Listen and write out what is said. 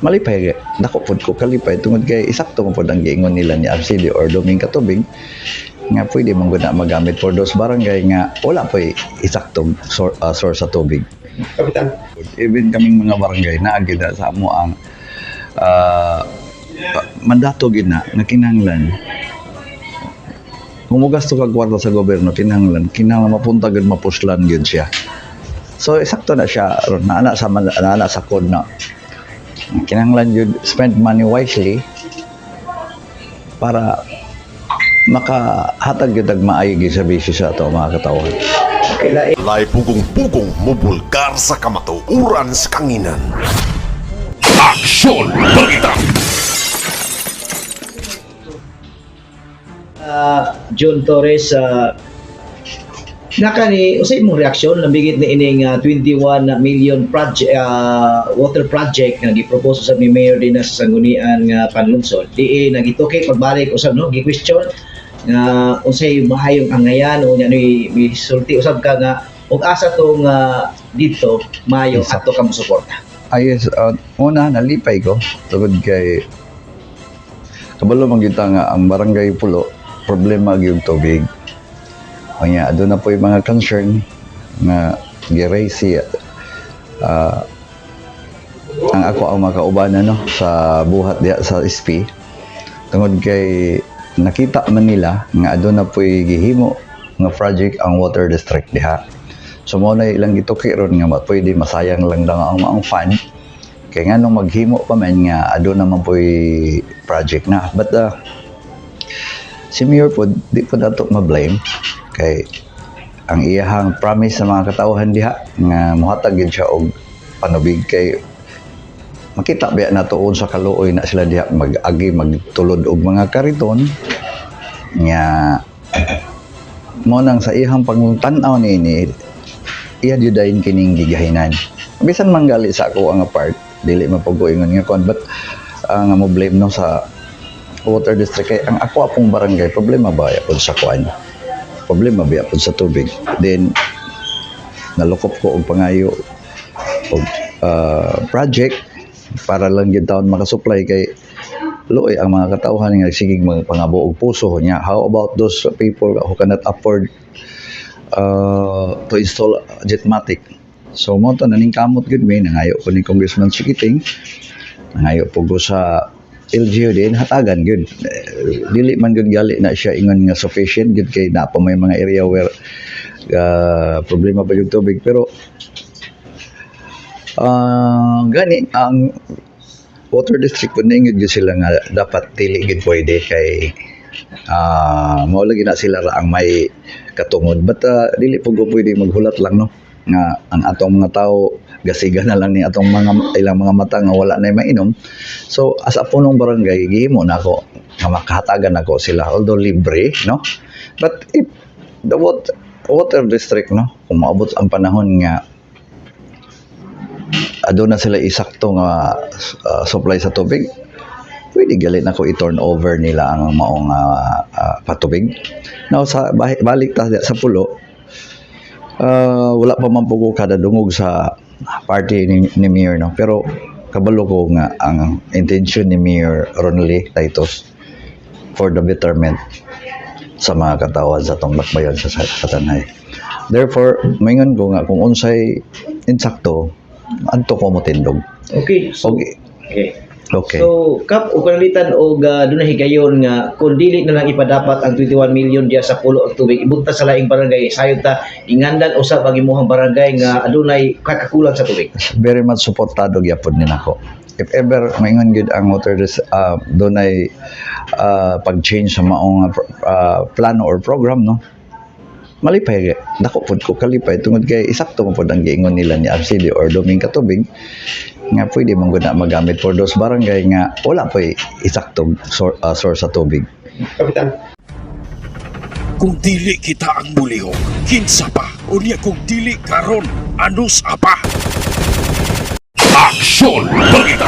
Malipay, dako pod ko kalipay tungod kay isakto man pod ang giingon nila ni Arcilio or Doming Katubig nga pwede man gud na magamit for those barangay nga wala po'y isaktong source sa tubig. Kapitan. Even kaming mga barangay naa gyud na sa amo ang mandato gyud na nga kinahanglan kung mugasto kag kwarta sa gobyerno, kinahanglan kinahanglan mapunta gyud, mapuslan gyud siya. So sakto na siya ron, naana sa code na kinahanglan gyud spend money wisely para makahatag gyud og maayo gyud serbisyo sa ato mga katawhan. Walay pugong-pugong mubulgar sa kamatuoran sa kanginan. Aksyon Balita! John Torres, naka ni unsay imong reaksyon nambigit ni ining 21 million project, water project nga gipropose usab ni Mayor din sa Sangguniang nga Panlungsod, di nagituki pagbalik usab, no, gi-question nga unsay maayong angayan o nya ni misulti usab ka nga og asa tong didto maayo ato ka mosuporta? Ay, yes, una nalipay ko tungod kay kabalo man gyud ta nga ang Barangay Pulo problema gyud tubig. Kanya doon na po yung mga concern nga gi-raise siya ang ako ang makauban, no, sa buhat diha sa SP tungod kay nakita man nila nga aduna po'y gihimo nga project ang water district diha. So mao na ilang gituki ron nga pwede masayang lang daw ang maong fund kay nganong maghimo pa man nga aduna man po'y project na. But si Mayor po, di po nato ma-blame kay ang iyahang promise sa mga katawhan diha nga mohatag gyud siya og panubig kay makita biya nato sa kaluoy na sila diha mag-agi magtulod og mga kariton nga mo nang sa iyahang pangtan-aw niini, iya jud dayon kining gigahinan. Bisan manggali sa ako ang part, dili man pud ko ingon nga kuan, but nga mo blame, no, sa water district kay ang ako apong barangay problema ba pud sa kuan, problema ba pud sa tubig. Then nalukop ko og pangayo og project para lang gyud taon makasupply kay luoy ang mga katawhan nga sigig mga pangabo og puso niya. How about those people who cannot afford to install jetmatic? So mo to naning kamot gyud mi, nangayo ko ni Congressman Chiquiting, nangayo po ko sa LGU din, hatagan gyud. Eh, dili man gyud gali na siya ingon nga sufficient gyud kay naa pa may mga area where problema pa yung tubig, pero gani ang water district po niingon gyud sila nga dapat dili gyud pwede kay mao lagi na sila ra ang may katungod. But dili po ko pwede maghulat lang, no, nga ang atong mga tao gasiga na lang ni atong mga ilang mga mata nga wala na mainom. So as a punong barangay, gihimo na ako nga makahatagan ako sila, although libre, no. But if the water district, no, kung maabot ang panahon nga aduna sila isakto nga supply sa tubig, pwede gali na ko i-turn over nila ang maong patubig. Now sa balik ta sa Pulo, wala pa man po ko kada dungog sa party ni Mayor, no, pero kabalo ko nga ang intention ni Mayor Ronely Titus for the betterment sa mga katawan sa atong lakbayan sa Tanay. Therefore, maingon ko nga kung unsay insakto, adto ko motindog. Okay. So, Okay. Okay. Okay. So, Kap, o kanalitan og dunay higayon nga kung dili na lang ipadapat ang 21 million diya sa Pulo og tubig, ibunta sa laing barangay, sayod ta ingandan usab ang imuhang barangay nga adunay kakakulang sa tubig. Very much suportado gyapon ni nako. If ever maingon gyud ang water dunay pag-change sa maong plano or program, no, malipay, dako pud ko kalipay tungod kay isakto man pud ang giingon nila ni Arcilio or Doming Katubig nga pwede man gud na magamit for those barangay nga wala po'y isaktong source sa tubig. Kapitan. Kung dili kita ang mulihok, kinsa pa? Unya kung dili karon, anus pa? Aksyon Balita!